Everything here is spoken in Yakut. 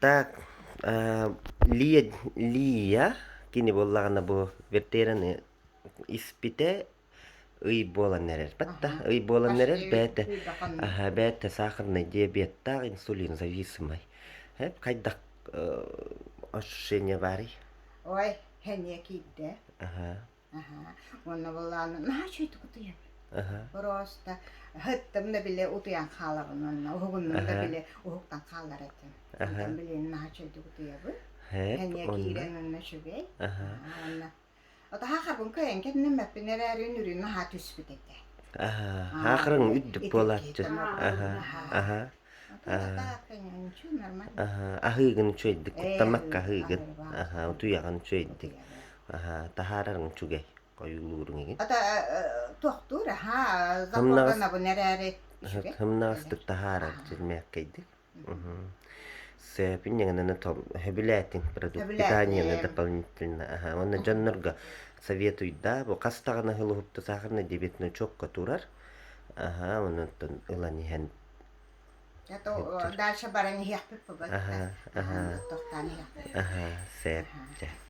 Так, Лия, Лия кини буоллаҕына бу Вертераны испитэ ый буолан эрэр. Батта ый буолан эрэр бэйэтэ аһа бэйэтэ сахарный диабеттаах инсулин зависимый. Хайдах ощущение баарый? Ой, сэниэ киирдэ. Аха. Аһаа. Уонна буоллаҕына наһаа үчүгэйдик утуйабын. Просто ыһыттым да били утуйан хаалабын уонна уһугуннум да били уһуктан хаалар этим. Онтон билигин наһаа үчүгэйдик утуйабын. Сэниэ киирэн уонна үчүгэй. Уонна Отаһаахарбын кыайан кэннэммэппин эрээри үнүрүүн наһаа түспүт этэ. Хаахырыҥ үрдүк буолааччы. Аһыыгын үчүгэйдик, куттаммакка аһыыгын. Утуйаҕын үчүгэйдик. Таһаарарыҥ үчүгэй, хойуулууруҥ игин. Туохтуур, аһаа, запорданабын эрээри үчүгэй. Сымнаҕастык таһаарар дьирмээккэйдик. Сөп инньэ сөбүлээтиҥ продукт питаниены дополнительно. Аха, уонна дьоннорго советуйда бу хас даҕаны сыл уһукту сахарный диабетный учетка турар. Аха, онон ылан иһэн Дальше баран иһиэхпит Аха, аха. Тохтоон иһиэхпит. Аха, сөп.